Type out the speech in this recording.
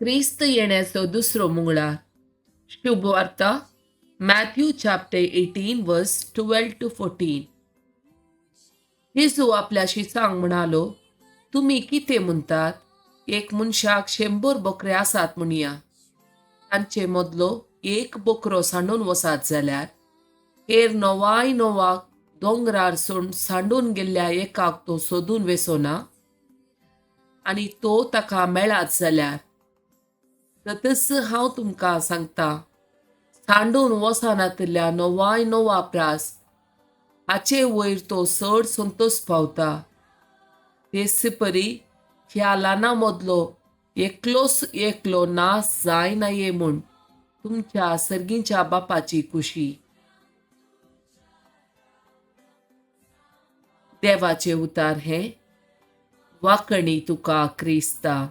क्रिस्त येण्याचो दुसरो मुंगळार. शुभवार्ता Matthew chapter 18 verse 12 to 14. जेजू आपल्या शिसांक म्हणालो, तुमी कितें म्हणटात? एक मनशाक 100 बोकरे आसात म्हणया, तांचे मदलो एक बोकरो सांडून वसात जाल्यार हेर 99 दोंगरार सांडून गेल्ल्या एकाक तो सोदून वेसोना आनी तो ताका मेळात जाल्यार, ततच हांव तुमकां सांगता, सांडून वचनातल्या 99 प्रास हाचे वयर तो चड संतोश पावता. तेच परी ह्या ल्हाना मदलो एकलोच एकलो नाश जायना ये म्हूण तुमच्या सर्गीच्या बापाची खुशी. देवाचे उतार हे वाकणी तुका क्रिस्ता.